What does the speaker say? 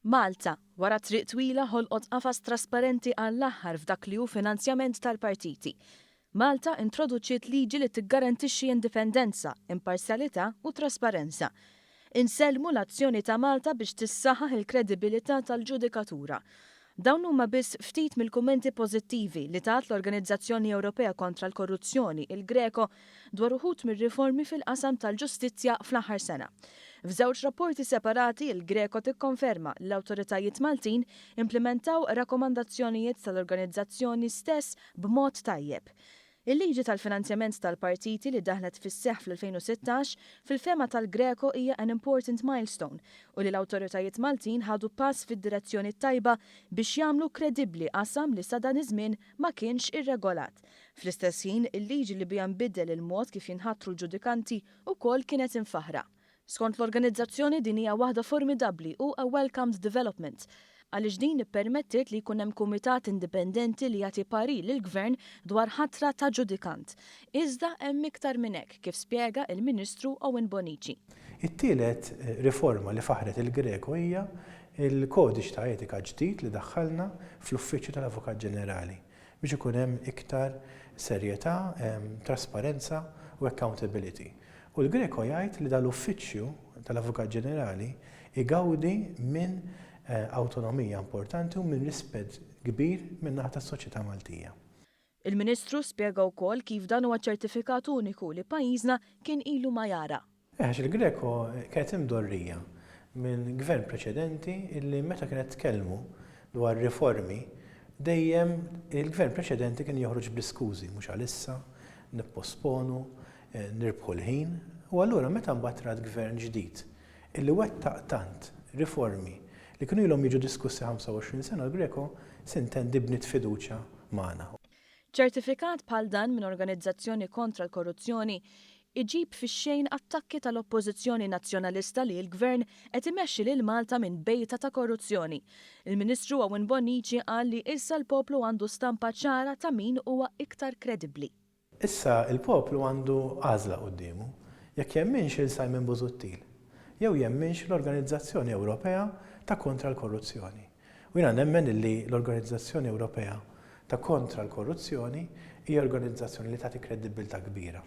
Malta, wara triq twila ħolqot qafas trasparenti għall-aħħar f'dak li hu finanzjament tal-partiti. Malta introduċiet liġi li tiggarantixxi indipendenza, imparzjalità u trasparenza. Insellmu l-azzjoni ta' Malta biex tissaħħaħ il-kredibilità tal-ġudikatura. Dawn huma biss ftit mill-kummenti pożittivi li tat l-Organizzazzjoni Ewropea kontra l-Korruzzjoni, il-GRECO, dwar uħud mir-riformi fil-qasam tal-ġustizzja fl-aħħar sena. F'żewġ rapporti separati, il-GRECO tikkonferma li l-awtoritajiet Maltin implimentaw rakkomandazzjonijiet tal-organizzazzjoni stess b'mod tajjeb. Il-liġi tal-finanzjament tal-partiti li daħlet fis-seħħ fl-2016, fil-fehma tal-GRECO hija an important milestone u li l-awtoritajiet Maltin ħadu pass fid-direzzjoni t-tajba biex jagħmlu kredibbli qasam li sa dan iż-żmien ma kienx irregolat. Fl-istess ħin, il-liġi li biha nbidel il-mod kif jinħatru l-ġudikanti wkoll kienet imfaħħra. Skont l-organizzazzjoni din hija waħda formidabbli u a welcomed development għaliex din ippermettiet li jkun hemm kumitat indipendenti li jagħti parir lill-Gvern dwar ħatra ta' ġudikant. Iżda hemm iktar minn hekk, kif spjega il-Ministru Owen Bonnici. It-tielet riforma li faħħret il-Greco hija l-kodiċi ta' etika ġdid li daħħalna fl-Uffiċċju tal-Avukat Ġenerali biex ikun hemm iktar serjetà, trasparenza u accountability. U l-Greco jgħid li dal-Uffiċċju tal-Avukat Ġenerali igawdi minn awtonomija importanti u minn rispett kbir min-naħa tas-soċjetà Maltija. Il-Ministru spjega wkoll kif dan huwa ċertifikat uniku li pajjiżna kien ilu ma jara. Għax il-Greco kienet imdorrija minn gvern preċedenti illi meta kienet tkellmu dwar riformi dejjem il-gvern preċedenti kien joħroġ bl-iskużi, mhux għalissa, nipposponu, nirbħu l-ħin. U allura meta mbagħad rat gvern ġdid illi wettaq tant riformi li kienu ilhom jiġu diskussi 25 sena l-Greco sintendi bniet fiduċja magħna. Ċertifikat bħal dan minn organizzazzjoni kontra l-korruzzjoni iġib fix-xejn attakki tal-Oppożizzjoni Nazzjonalista li l-Gvern qed imexxi lil Malta minn bejta ta' korruzzjoni. Il-Ministru Owen Bonnici qal li issa l-poplu għandu stampa ċara ta' min huwa iktar kredibbli. Issa l-poplu għandu għażla quddiemu, jekk jemminx lil Simon Busuttil, jew jemminx l-Organizzazzjoni Ewropea ta' Kontra l-Korruzzjoni. U jiena nemmen illi l-Organizzazzjoni Ewropea ta' Kontra l-Korruzzjoni hija organizzazzjoni li tagħti kredibbiltà kbira.